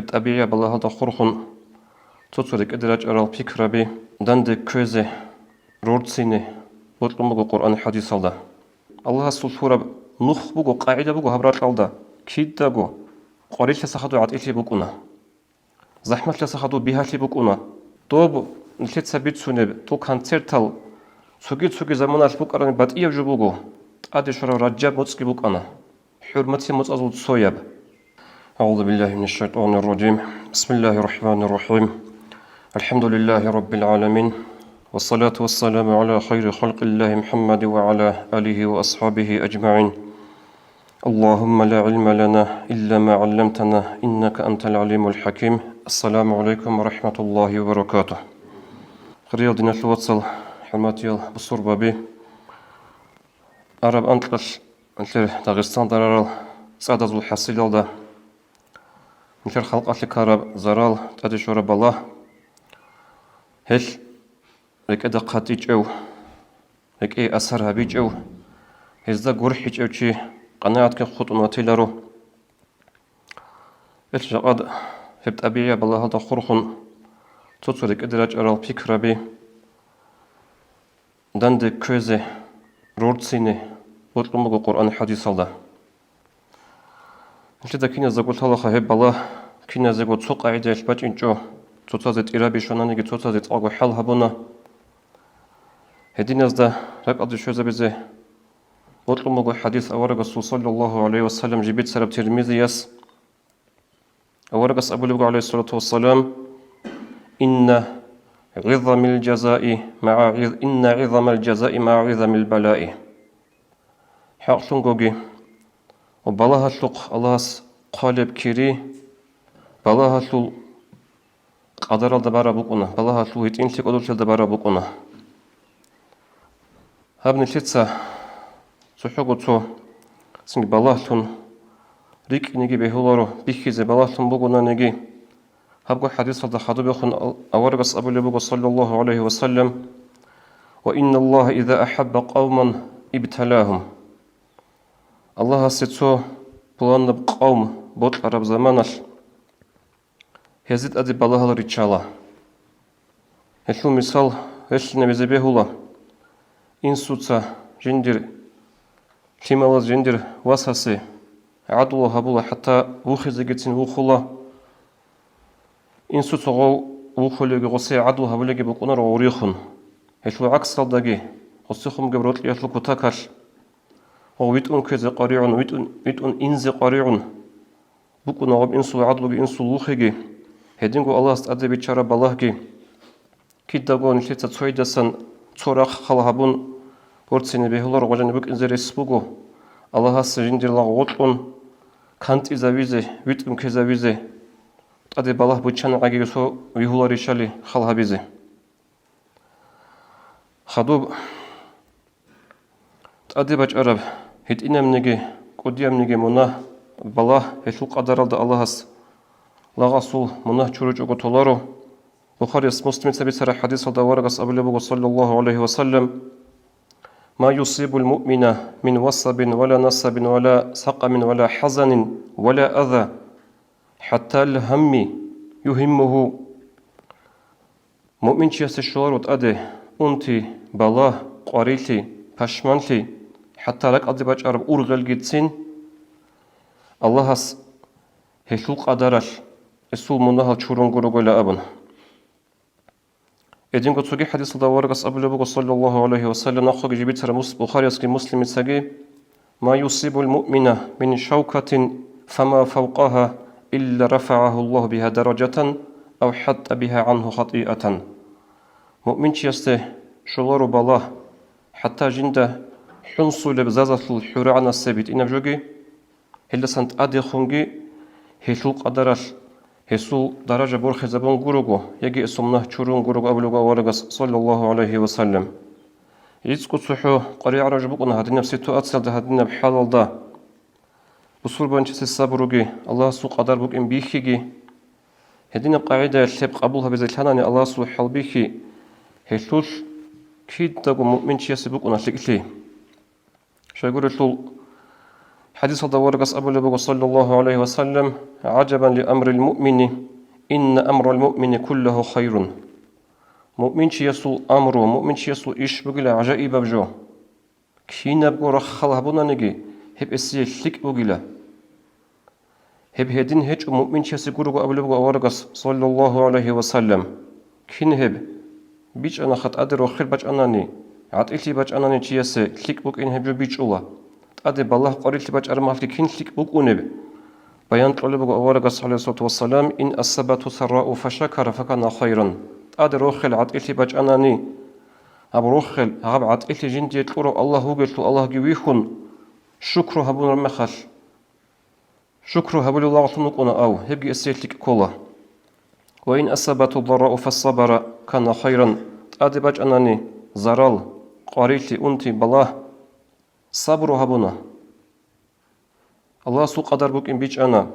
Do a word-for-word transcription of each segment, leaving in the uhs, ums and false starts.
ТӀабигӀияб балагьалда хурхун, цо-цо рекӀеде рачӀарал пикраби данде кквезе, рорцине бокьун буго Къуръан хӀадисалда. Аллагьасул лъураб нух буго, къагӀида буго гьаб ракьалда, кидаго къварилъаса хадур гӀатӀилъи букӀуна. ЗахӀмалъаса хадур бигьалъи букӀуна. Доб нилъеца бицунеб дол концертал цоги-цоги заманалъ букӀараб батӀияб жо буго, тӀаде щвараб Ражаб моцӀги букӀана, хӀурматиял моцӀазул цояб. أعوذ بالله من الشيطان الرجيم. بسم الله الرحمن الرحيم. الحمد لله رب العالمين. والصلاة والسلام على خير خلق الله محمد وعلى آله وأصحابه أجمعين. اللهم لا علم لنا إلا ما علمتنا إنك أنت العليم الحكيم. السلام عليكم ورحمة الله وبركاته. Хириял диналъул вацал, хӀурматиял бусурбаби, араб анкьалъ нилъер Дагъистан дарарал цӀадазул хӀасилалда нилъер халкъалъе ккараб зарал, тӀаде щвараб балагь, гьелъ рекӀеда хъатӀичӀев, рекӀее асар гьабичӀев, гьезда гурхӀичӀев чи къанагӀатги хутӀун ватиларо. Гьелъ жакъад гьеб тӀабигӀияб балагьалда хурхун, цо-цо рекӀеде рачӀарал пикраби данде кквезе, рорцине бокьун буго Къуръан хӀадисалда. Нилъеда киназдаго лъалаха гьеб балагь, киназего цо къагӀидаялъ бачӀинчӀо, цоцазе тӀираби щвананиги, цоцазе цӀакъго хӀал гьабуна. Гьединазда ракӀалде щвезабизе бокьун буго хӀадис аварагасул, саллаллагьу гӀалайгьи ва саллам, жиб бицараб Тирмизияс. Аварагас абулеб буго, гӀалайгьиссалату вассалам: «Инна гӀизамил жазаи магӀа гӀиз-, инна гӀизамал жазаи магӀа гӀизамил балаи». ХӀакълъунгоги, ва балагьалъухъ Аллагьас хъвалеб кири балагьалъул къадаралда бараб букӀуна, балагьалъул гьитӀинлъи кӀодолъиялда бараб букӀуна. Гьаб нилъеца цохӀого цо цинги балагьлъун рикӀкӀинеги бегьуларо, бихьизе балагьлъун бугонаниги. Гьабго хӀадисалда хадубехун ал-, аварагас абулеб буго, саллаллагьу гӀалайгьи ва саллам: «Ва инналлагьа иза ахӀабба къавман ибталагьум». Аллагьасе цо пуланаб къавм бокьараб заманалъ гьезде тӀаде балагьал риччала. Гьелъул мисал релълъинабизе бегьула. Инсуца жиндир лъималаз жиндир васасе гӀадлу гьабула, хӀатта вухизегицин вухула. Инсуца гъов вухулевги, гъосие гӀадлу гьабулевги букӀунаро гъорихун. Гьелъул гӀаксалдаги, гъосихун бугеб рокьиялъул кутакалъ, гъов витӀун ккезе къваригӀун, витӀун, витӀун инзе къваригӀун букӀуна гъоб инсул гӀадлуги, инсул вухиги, гьединго Аллагьас тӀаде биччараб балагьги. Кидаго нилъеца цоидасан цо рахъ хал гьабун борцине бегьуларо, гъожани букӀинзе рес буго, Аллагьас жиндир лагъ гъоркьун кантӀизавизе, витӀун ккезавизе, тӀаде балагь буччанагӀаги цо вигьуларищали хал гьабизе. Хадуб тӀаде бачӀараб гьитӀинабниги кӀудиябниги мунагь, балагь, гьелъул къадаралда Аллагьас лагъасул мунагь чуручӀого толаро. Бухарияс, Муслимица бицараб хӀадисалда аварагас абулеб буго, саллаллагьу гӀалайгьи ва саллам: «Ма юсибул муъмина мин васабин ва ла насабин ва ла сакъамин ва ла хӀазанин ва ла аза, хӀаттал гьамми югьиммугьу». Муъминчиясе щоларо тӀаде унти, балагь, къварилъи, пашманлъи, хӀатта ракӀалде бачӀараб ургъелгицин, Аллагьас гьелъул къадаралъ гьесул мунагьал чурун гурогойилан абун. Гьединго цоги хӀадисалда аварагас абулеб буго, саллаллагьу гӀалайгьи ва саллам, нахъеги жиб бицараб Мус-, Бухариясги Муслимицаги: «Ма юсибул муъмина мин шавкатин фама фавкъагьа илла рафагӀагьу Аллагьу бигьа даражатан ав хӀатта бигьа гӀангьу хатӀиатан». Муъминчиясде щоларо балагь, хӀатта жинда хӀунсулеб зазалъул хӀурагӀанасе битӀинаб жоги, гьелдасан тӀадехунги гьелъул къадаралъ гьесул даража борхизабун гурого, яги гьесул мунагь чурун гурого абулеб буго аварагас, саллаллагьу гӀалайгьи ва саллам. ГӀицӀго цохӀо къваригӀараб жо букӀуна гьадинаб ситуациялда, гьадинаб хӀалалда. Бусурбанчиясе сабруги, Аллагьасул къадар букӀин бихьиги. Гьединаб къагӀидаялъ гьеб къабул гьабизе лъанани Аллагьасул хӀалбихьи, гьелъулъ кидаго муъминчиясе букӀуна лъикӀлъи. Щайгурелъул ХӀадисалда аварагас абулеб буго, саллаллагьу гӀалайгьи ва саллам: «ГӀажабан ли амрил муъмини, инна амрал муъмини куллагьу хайрун». Муъминчиясул амру, муъминчиясул иш бугила гӀажаибаб жо. Кинабго рахъал гьабунаниги, гьеб гьесие лъикӀ бугила. Гьеб гьедин гьечӀо муъминчиясе гурого абулеб буго аварагас, саллаллагьу гӀалайгьи ва саллам. Кин гьеб? БичӀчӀанаха, тӀаде рохел бачӀанани, гӀатӀилъи бачӀанани чиясе лъикӀ букӀин гьеб жо бичӀчӀула. ТӀаде балагь, къварилъи бачӀараб мехалъги кин лъикӀ букӀунеб? Баян кьолеб буго аварагас, гӀалайгьиссалату вассалам: «Ин асабатгьу саррау фашакара факана хайран». ТӀаде рохел, гӀатӀилъи бачӀанани, гьаб рохел, гьаб гӀатӀилъи жиндие кьурав Аллагь вугелъул Аллагьги вихьун, шукру гьабунаб мехалъ, шукру гьабулев лагълъун вукӀуна ав, гьебги гьесие лъикӀ ккола. «Ва ин асабатгьу даррау фасабара кана хайран», тӀаде бачӀанани зарал, къварилъи, унти, балагь, сабру гьабуна. Аллагьасул къадар букӀин бичӀчӀана.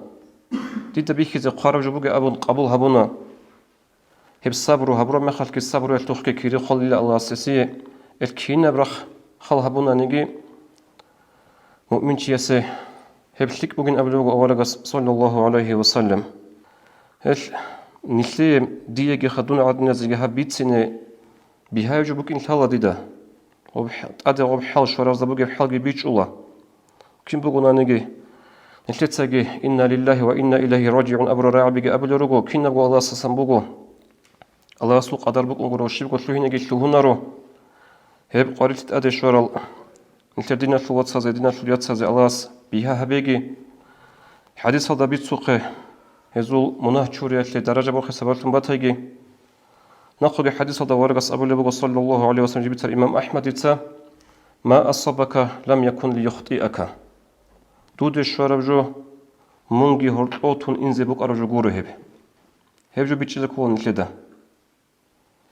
Дида бихьизе хъвараб жо бугеб абун къабул гьабуна. Гьеб сабру гьабураб мехалъги сабруялъухъги кири холила Аллагьас гьесие. Гьел кинаб рахъал гьабунаниги, муъминчиясе гьеб лъикӀ бугин абулеб буго аварагас, саллаллагьу гӀалайгьи ва саллам. Гьел нилъее, диеги хадур гӀадиназеги гьаб бицине бигьаяб жо букӀин лъала дида. Гъоб хӀ-, тӀаде гъоб хӀал щваразда бугеб хӀалги бичӀчӀула. Кин бугонаниги, нилъецаги «Инна лиллагьи ва инна илайгьи ражигӀун» абурал рагӀабиги абулел руго, кинабго Аллагьасдасан буго. Аллагьасул къадар букӀун гуро, щибго лъугьинеги лъугьунаро. Гьеб къварилъи тӀаде щварал нилъер диналъул вацазе, диналъул яцазе Аллагьас бигьа гьабеги. ХӀадисалда бицухъе, гьезул мунагь чуриялъе даража борхе сабаблъун батайги. Нахъеги хӀадисалда аварагас абулеб буго, саллаллагьу гӀалайгьи ва саллам, жиб бицараб имам АхӀмадица: «Ма асабака лам якун лиюхтиака». Дуде щвараб жо мунги гьоркьов тун инзе букӀараб жо гуро гьеб. Гьеб жо бичӀчӀизе ккола нилъеда.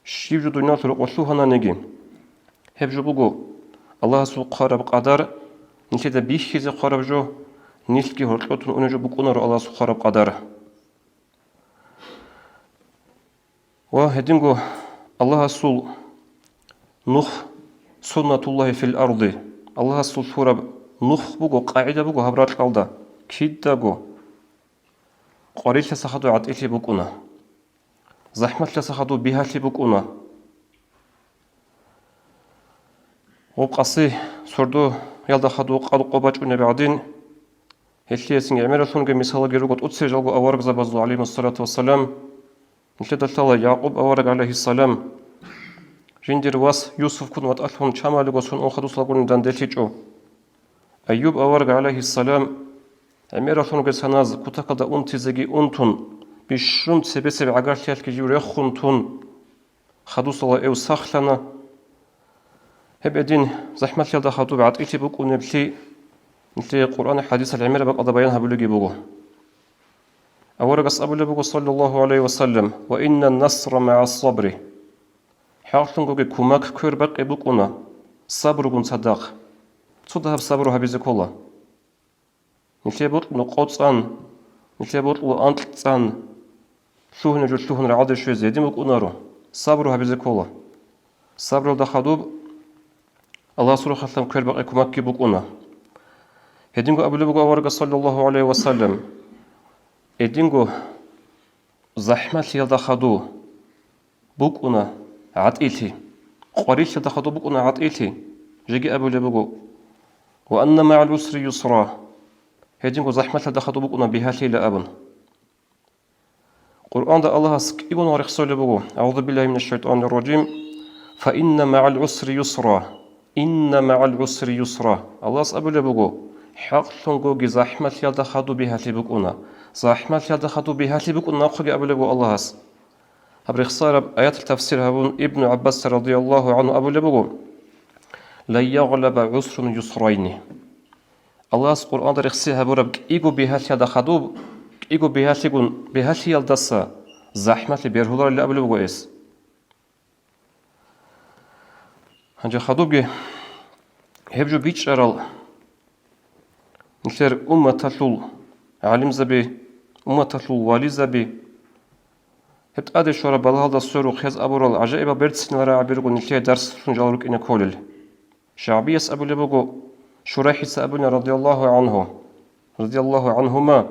Щиб жо дуниялалъул рокъоб лъугьананиги, гьеб жо буго Аллагьасул хъвараб къадар, нилъеда бихьизе хъвараб жо, нилъги гьоркьов тун унеб жо букӀунаро Аллагьасул хъвараб къадар. Ва гьединго Аллагьасул нух, суннатуллагьи фил арди, Аллагьасул лъураб нух буго, къагӀида буго гьаб ракьалда, кидаго къварилъаса хадув гӀатӀилъи букӀуна, захӀмалъаса хадув бигьалъи букӀуна. Гъоб къаси сордоялда хадув къал къо бачӀунеб гӀадин, гьелъие цинги гӀемералъунги мисалги руго тӀоцебе жалго аварагзабазул, гӀалайгьимуссалату вассалам. Нилъеда лъала Якъуб авараг, гӀалайгьиссалам, жиндир вас Юсуф ккун ватӀалъун чамалиго сон ун хадусалгун данделъичӀо. Айюб авараг, гӀалайгьиссалам, гӀемералъунги саназ кутакалда унтизеги унтун, бищун цебесеб гӀагарлъиялъги жив рехун тун, хадусала эв сахлъана. Гьеб гьедин захӀмалъиялда хадуб гӀатӀилъи букӀунеблъи нилъее Къуръан, хӀадисал гӀемераб бакӀалда баян гьабулебги буго. Аварагас абулеб буго, саллаллагьу гӀалайгьи ва саллам: «Ва иннан насра магӀас сабри». ХӀакълъунгоги кумак квербакъи букӀуна сабругун цадахъ. Цо дагьаб сабру гьабизе ккола. Нилъее бокьуна къо цӀан, нилъее бокьула анкь цӀан, лъугьине жо лъугьун рагӀалде щвезе гьедин букӀунаро, сабру гьабизе ккола. Сабралда хадуб Аллагьасул рахъалъан квербакъи кумакги букӀуна. Гьединго абулеб буго аварагас, саллаллагьу гӀалайгьи ва саллам, гьединго захӀмалъиялда хадув букӀуна гӀатӀилъи, къварилъиялда хадув букӀуна гӀатӀилъи, жеги абулеб буго: «Ва анна магӀал гӀусри юсра», гьединго захӀмалъиялда хадув букӀуна бигьалъийилан абун. Къуръанда Аллагьас кӀиго нугӀ рехсолеб буго: «АгӀузу биллагьи минаш шайтӀанир ражим. Фа инна магӀал гӀусри юсра. Инна магӀал гӀусри юсра». Аллагьас абулеб буго: «ХӀакълъунгоги захӀмалъиялда хадуб бигьалъи букӀуна». ЗахӀмалъиялда хадуб бигьалъи букӀуна нахъеги абулеб буго Аллагьас. Гьаб рехсараб аяталъ тафсир гьабун, Ибну ГӀаббас радияллагьу гӀангьу абулеб буго: «Лан ягълаба гӀусрун юсрайни». Аллагьас Къуръанда рехси гьабураб кӀиго бигьалъиялда хадуб, кӀиго бигьалъигун, бигьалъиялдаса захӀмалъи бергьуларилан абулеб буго эс. Гьанже хадубги гьеб жо бичӀчӀарал нилъер умматалъул гӀалимзаби, умматалъул вализаби, гьеб тӀаде щвараб балагьалда сверухъ гьез абурал гӀажаибал берцинал рагӀаби руго нилъее дарсалъун жал рукӀине кколел. ШагӀбияс абулеб буго, ШурайхӀица абуна радияллагьу гӀангьу: радияллагьу гӀангьума: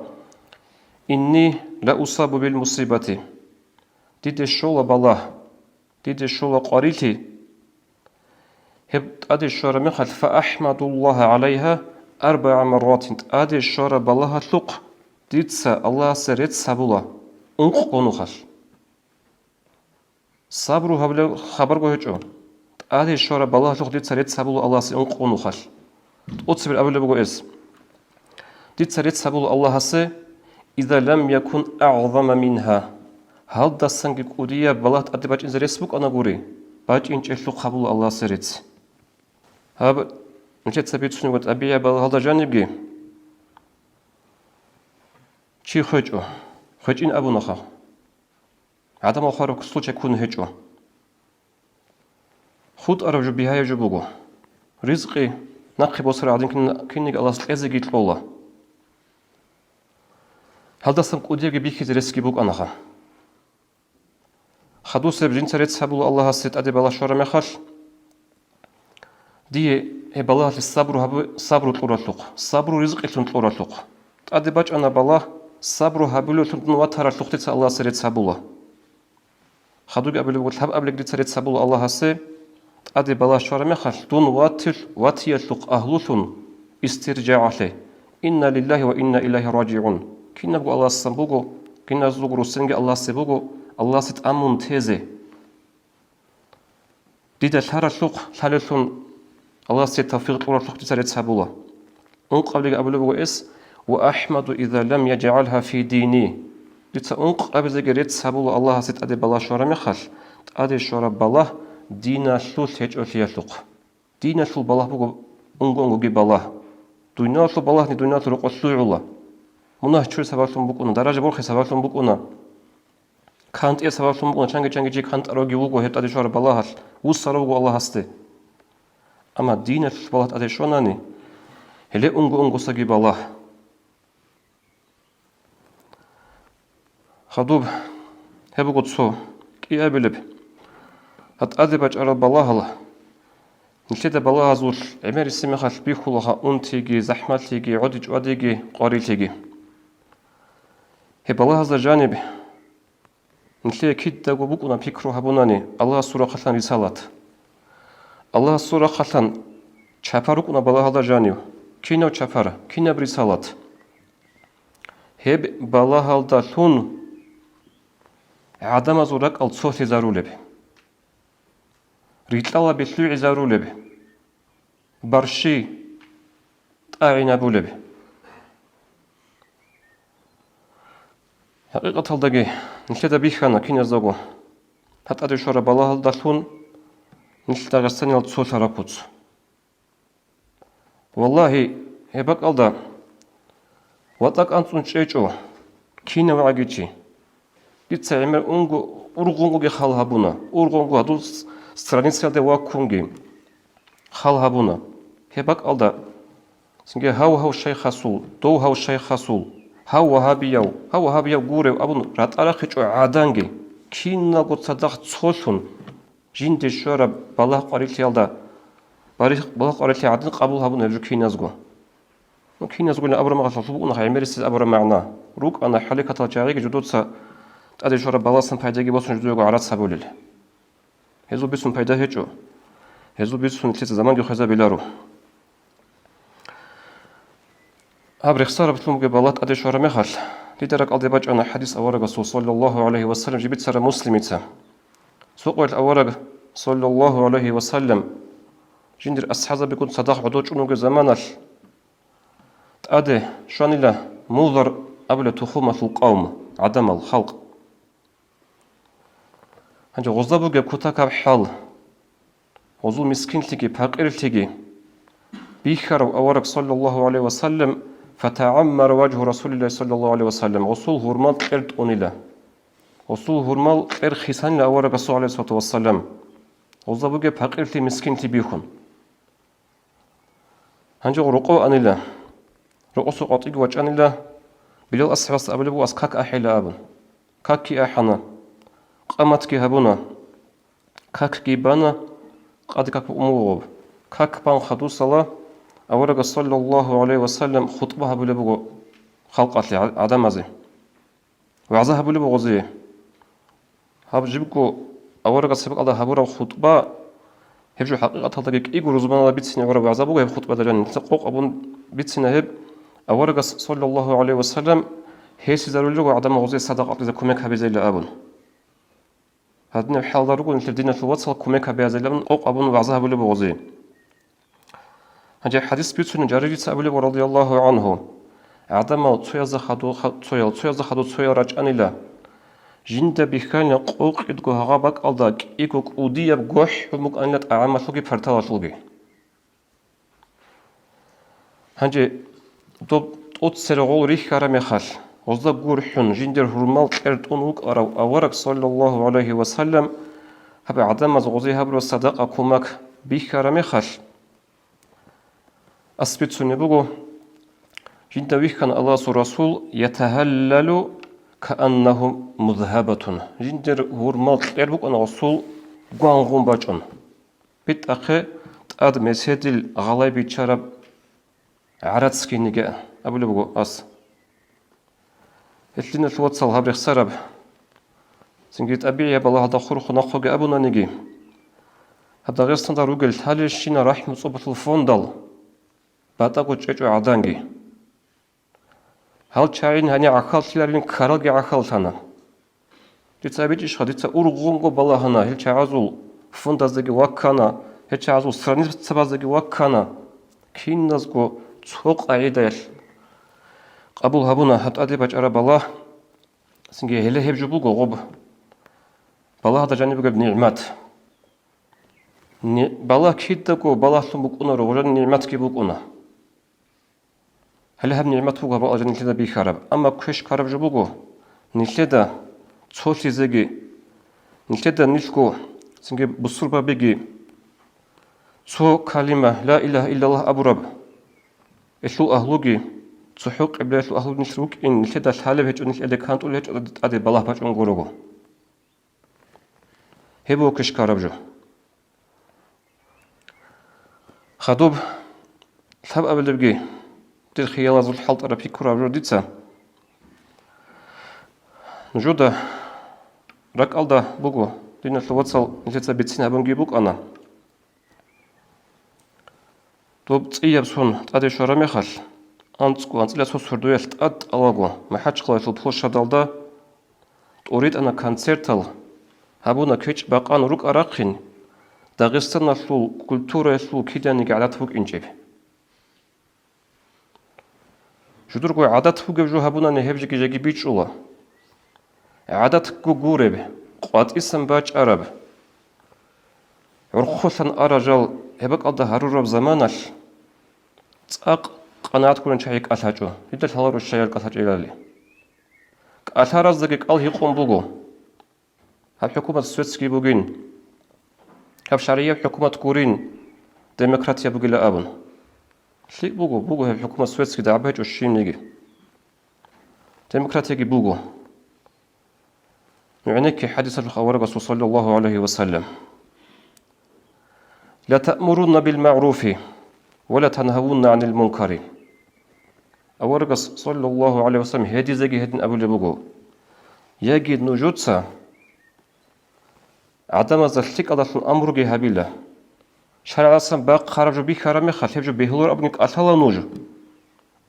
«Инни ла усабу бил мусибати». Диде щола балагь, диде щола къварилъи. Гьеб тӀаде щвараб мехалъ, фа ахмадуллагьа гӀалайгьа арбагӀа марратин, тӀаде щвараб балагьалъухъ дица Аллагьасе рецц гьабула ункъго нухалъ. Сабру гьабулеб хабарго гьечӀо. ТӀаде щвараб балагьалъухъ дица рецц гьабула Аллагьасе ункъго нухалъ. ТӀоцебе абулеб буго эс. Дица рецц гьабула Аллагьасе, иза лам якун агӀзама мингьа. Гьалдасанги кӀудияб балагь тӀаде бачӀинзе рес букӀанагури, бачӀинчӀелъухъ гьабула Аллагьасе рецц. Гьаб, нилъеца бицунеб ва тӀабигӀияб балагьалда жанибги чи хвечӀо, хвечӀин абунаха. ГӀадамал хвараб случай ккун гьечӀо. ХутӀараб жо бигьаяб жо буго. Ризкъи нахъе босараб гӀадин кин-, кинниги Аллагьас кьезеги кьола. Гьалдасан кӀудиябги бихьизе ресги букӀанаха. Хадусеб жинца рецц гьабула Аллагьасе тӀаде балагь щвараб мехалъ, дие гьеб балагьалъе сабру гьабу-, сабру кьуралъухъ, сабру ризкъилъун кьуралъухъ. ТӀаде бачӀана балагь, сабру гьабулеллъун дун ватаралъухъ дица Аллагьасе рецц гьабула. Хадуги абулеб буго, лъабабилеб дица рецц гьабула Аллагьасе, тӀаде балагь щвараб мехалъ, дун ватилъ-, ватиялъухъ агьлулъун истиржагӀалъе, инна лиллагьи ва инна илайгьи ражигӀун. Кинабго Аллагьасдасан буго, киназулго руссинги Аллагьасе буго, Аллагьасе тӀамун тезе. Дида лъаралъухъ лъалеллъун Аллагьасе тавфикъ кьуралъухъ дица рецц гьабула. Ункъабилеги абулеб буго эс: «Ва ахмаду иза лам яджгӀалгьа фи дини». Дица ункъабизеги рецц гьабула Аллагьасе тӀаде балагь щвараб мехалъ, тӀаде щвараб балагь диналъулъ гьечӀолъиялъухъ. Диналъул балагь буго унго-унгоги балагь. Дуниялалъул балагьни дуниялалъул рокъоб лъугӀула. Мунагь чури сабаблъун букӀуна, даража борхи сабаблъун букӀуна. КантӀе сабаблъун букӀуна, чанги-чанги чи кантӀаравги вуго гьеб тӀаде щвараб балагьалъ, вуссаравго Аллагьасде. Амма диналъул балагь тӀаде щванани, гьеле унго-унгосаги балагь. Хадуб, гьеб буго цо кӀиабилеб. Гьа тӀаде бачӀарал балагьал, нилъеда балагьазул гӀемерисеб мехалъ бихьулаха унтиги, захӀмалъиги, гӀодичӀвадиги, къварилъиги. Гьеб балагьазда жаниб, нилъее кидаго букӀуна пикру гьабунани Аллагьасул рахъалъан рисалат. Аллагьасул рахъалъан чапар рукӀуна балагьалда жанив. Кинав чапар, кинаб рисалат? Гьеб балагьалдалъун гӀадамазул ракӀал цолъизарулеб, рикьалаби лъугӀизарулеб, барщи тӀагӀинабулеб. ХӀакъикъаталдаги нилъеда бихьана киназдаго, гьа тӀаде щвараб балагьалдалъун нилъ дагъистаниял цолъараб куц. Валлагьи, гьеб бакӀалда ватӀа кӀанцӀун чӀечӀо кинав гӀаги чи. Дица гӀемер унго, ургъунгоги хал гьабуна, ургъунго гьадул с-, страницаялде ваккунги хал гьабуна. Гьеб бакӀалда цинги гьав-гьав шайхасул, дов-гьав шайхасул, гьав вагьабияв, гьав вагьабияв гурев абун ратӀа рахъичӀо гӀаданги, киналго цадахъ цолъун, жинде щвараб балагь-къварилъиялда, барих-, балагь-къварилъи гӀадин къабул гьабун гьеб жо киназго. Ну, киназгони абураб мехалъ гьалъул букӀуна гӀемерисез абураб магӀна. РукӀана хӀалекатал жагӀиги жидеца тӀаде щвараб балагьасан пайдаги босун жидеего гӀарац гьабулел. Гьезул бицун пайда гьечӀо. Гьезул бицун нилъеца заманги хвезабиларо. Гьаб рехсараблъун бугеб балагь тӀаде щвараб мехалъ, дида ракӀалде бачӀана хӀадис аварагасул, саллаллагьу гӀалайгьи ва саллам, жибицараб Муслимица. Цо къоялъ авараг, саллаллагьу гӀалайгьи ва саллам, жиндир асхӀабзабигун цадахъ гӀодов чӀун вугеб заманалъ, тӀаде щванила Музар абулеб тухумалъул къавм, гӀадамал, халкъ. Гьанже гъозда бугеб кутакаб хӀал, гъозул мискинлъиги пакъирлъиги бихьарав авараг, саллаллагьу гӀалайгьи ва саллам, фатагӀаммара важгьу Расулиллагьи, саллаллагьу гӀалайгьи ва саллам, гъосул гьурмал кьер тӀунила. Гъосул гьурмал кьер хисанила аварагасул, гӀалайгьиссалату вассалам, гъозда бугеб пакъирлъи, мискинлъи бихьун. Гьанже рокъов анила. Рокъосул къватӀиги вачӀанила, Билал асхӀабасда абулеб буго: «Ас как ахӀила», – абун. Какги ахӀана. Къаматги гьабуна. Какги бана, къаде как букӀун буго гъоб. Как бан хадусала, Аварагас, саллаллагьу гӀалайгьи ва саллам, хутӀба гьабулеб буго халкъалъе, гӀа-, гӀадамазе. ВагӀза гьабулеб буго гъозие. Гьаб жибго аварагас гьеб бакӀалда гьабураб хутӀба, гьеб жо хӀакъикъаталдаги кӀиго рузманалда бицине гӀураб вагӀза буго гьеб хутӀбаялда жаниб. Нилъеца къокъ абун бицине гьеб, аварагас, саллаллагьу гӀалайгьи ва саллам, гьесизарулел руго гӀадамал гъозие садакъа кьезе, кумек гьабизейилан абун. Гьадинаб хӀалда руго нилъер диналъул вацал кумек гьабиязелан къокъ абун вагӀза гьабулеб буго гъозие. Гьанже хӀадис бицунеб жаниб дица абулеб буго, радияллагьу гӀангьу, гӀадамал цоязда хадув, цоял, цоязда хадув цоял рачӀанила, жинда бихьанила къокъидго гьагъа бакӀалда кӀиго кӀудияб гохӀ букӀанила тӀагӀамалъулги парталалъулги. Гьанже доб тӀоцере гъол рихьараб мехалъ, гъозда гурхӀун жиндир гьурмал кьер тӀун вукӀарав авараг, саллаллагьу гӀалайгьи ва саллам, гьаб гӀадамаз гъозие гьабураб садакъа, кумек бихьараб мехалъ, ас бицунеб буго, жинда вихьана Аллагьасул Расул, ятагьаллалу кааннагьу музгьабатун, жиндир гьурмал кьер букӀана гъосул гвангъун бачӀун. БитӀахъе тӀад меседил гъалай биччараб гӀарац киниги абулеб буго ас. Гьелъ, диналъул вацал, гьаб рехсараб, цинги тӀабигӀияб балагьалда хурхун нахъеги абунаниги, гьаб Дагъистанда ругел лъалелщинал рахӀму цӀобалъул фондал батӀаго чӀечӀо гӀаданги. Гьал чагӀи гьаниб гӀахьаллъиларин ккаралги гӀахьаллъана. Дица абичӀищха, дица ургъунго балагьана гьел чагӀазул фондаздаги ваккана, гьел чагӀазул страницабаздаги ваккана. Киназго цо къагӀидаялъ къабул гьабуна гьаб тӀаде бачӀараб балагь. Цинги гьеле гьеб жо буго гъоб балагьалда жаниб бугеб нигӀмат. Ни-, балагь кидаго балагьлъун букӀунаро, гъожан нигӀматги букӀуна. Гьале гьаб нигӀмат буго гьаб бакӀалда нилъеда бихьараб, амма квеш ккараб жо буго нилъеда цолъизеги, нилъеда нилъго цинги бусурбабиги цо калима, ла илагьа иллаллагь абураб, гьелъул агьлуги, цохӀо къиблаялъул агьлу нилъ рукӀин, нилъеда лъалеб гьечӀо, нилъ гьелде кантӀулеб гьечӀо тӀаде балагь бачӀун гурого. Гьеб буго квеш ккараб жо. Хадуб лъабабилебги, дир хиялазул хӀалтӀараб пикру гьабураб жо дица. Нужеда ракӀалда буго, диналъул вацал, нилъеца бицин гьабунги букӀана. Доб цӀияб сон тӀаде щвараб мехалъ, анцӀго анцӀила цо сордоялъ тӀад тӀалаго, МахӀачхъалаялъул площадалда тӀоритӀана концертал, гьабуна кечӀ-бакъан рукӀа-рахъин, Дагъистаналъул культураялъул киданиги гӀадат букӀинчӀеб. Жудурго гӀадат бугеб жо гьабунани гьеб жеги-жеги бичӀчӀула. ГӀадатго гуреб, къватӀисан бачӀараб, гӀурхъулъан арал жал гьеб бакӀалда гьарураб заманалъ цӀакъ къанагӀат гурин чагӀи кӀалъачӀо, дида лъаларо щаял кӀалъачӀелали. КӀалъараздаги кӀал гьикъун буго. Гьаб хӀукумат светский бугин, гьаб шаргӀияб хӀукумат гурин, демократия бугила абун. ЛъикӀ буго, буго гьеб хӀукумат светский, дагӀба гьечӀо щибниги. Демократияги буго. Ну, гӀенекке хӀадисалъухъ аварагасул, саллаллагьу гӀалайгьи ва саллам. «Ла таъмурунна бил магӀруфи ва ла тангьавунна гӀанил мункари». Аварагас, саллаллагьу гӀалайгьи ва саллам, гьедизеги гьедин абулеб буго: яги нужеца гӀадамазда лъикӀалдалъун амруги гьабила, шаргӀалдасан бахъараб жо бихьараб мехалъ, гьеб жо бегьуларо абуни кӀалъала нуж.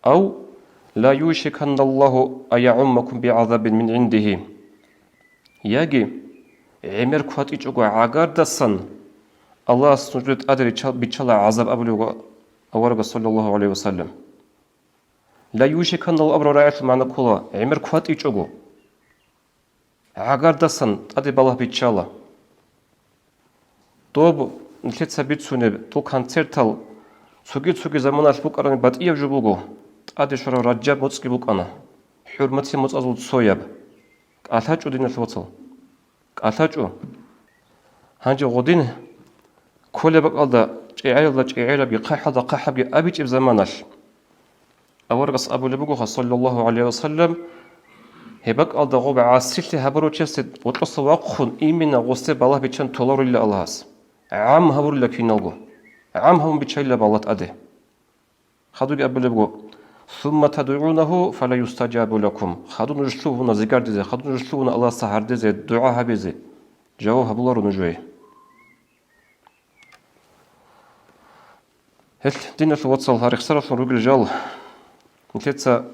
Ав ла юшиканналлагьу ан ягӀуммакум бигӀазабин мин гӀиндигьи. Яги гӀемер кватӀичӀого гӀагардасан Аллагьас нужеда тӀаде ричал-, биччала гӀазаб абулеб буго аварагас, саллаллагьу гӀалайгьи ва саллам. Ла юшиканналлагьу абураб рагӀиялъул магӀна ккола гӀемер кватӀичӀого. ГӀагардасан тӀаде балагь биччала. Доб нилъеца бицунеб, дол концертал цоги-цоги заманалъ букӀарабани батӀияб жо буго, тӀаде щвараб Раджаб моцӀги букӀана, хӀурматиял моцӀазул цояб. КӀалъачӀо, диналъул вацал, кӀалъачӀо. Гьанже гъодин кколеб бакӀалда чӀегӀералда чӀегӀерабги, хъахӀалда хъахӀабги абичӀеб заманалъ, аварагас абулеб бугоха, саллаллагьу гӀалайгьи ва саллам, гьеб бакӀалда гъоб гӀасилъи гьабурав чиясде гъоркьоса вахъун, имина гъосде балагь биччан толарулила Аллагьас. ГӀам гьабурила киналго. ГӀам гьабун биччайила балагь тӀаде. Хадуги абулеб буго: «Сумма тадгӀунагьу фала юстаджабу лакум». Хадур нуж лъугьуна зигардизе, хадур нуж лъугьуна Аллагьасда гьардезе, дугӀа гьабизе. Жаваб гьабуларо нужее. Гьелъ, диналъул вацал, гьарихсаралъун ругел жал, нилъеца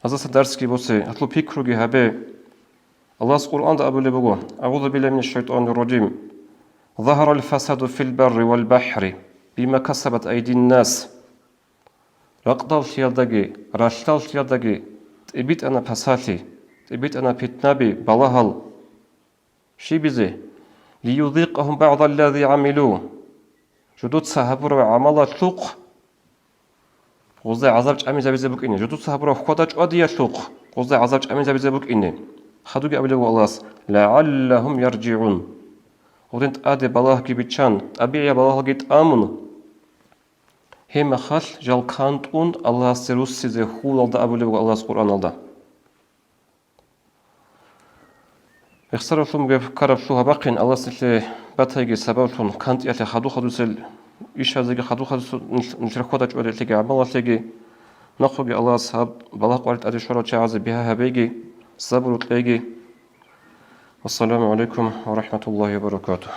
гьаздаса дарсги босе, гьалъул пикруги гьабе. Аллагьас Къуръанда абулеб буго: «АгӀузу биллагьи минаш шайтӀанир ражим. Загьарал фасаду фил барри вал бахӀри бима касабат айдин нас». Ракъдаллъиялдаги, ралъдаллъиялдаги тӀибитӀана пасалъи, тӀибитӀана питнаби, балагьал. Щибизе? «Лиюзикъагьум багӀдаллази гӀамилу». Жудуца гьабураб гӀамалалъухъ гъузда гӀазаб чӀамизабизе букӀине. Жудуца гьабураб хьвада-чӀвадиялъухъ гъузда гӀазаб чӀамизабизе букӀине. Хадуги абулеб буго Аллагьас: «ЛагӀаллагьум яржигӀун». Гьудин тӀаде балагьги биччан, тӀабигӀияб балагьалги тӀамун, гьебмехалъ жал кантӀун Аллагьасде руссизе хьулалда абулеб буго Аллагьас Къуръаналда. Ихсаралъун бугеб ккараб лъугьа-бахъин Аллагьас нилъее батайги сабаблъун кантӀиялъе хадур-хадусел ишазеги хадур-хадусел нилъ-, нилъер хьвада-чӀвадиялъеги гӀамалалъеги. Нахъеги Аллагьас гьаб балагь-къварилъ тӀаде щварал чагӀазе бигьа гьабеги, сабру кьеги. Вассаламу гӀалайкум ва рахӀматуллагьи ва баракатугь.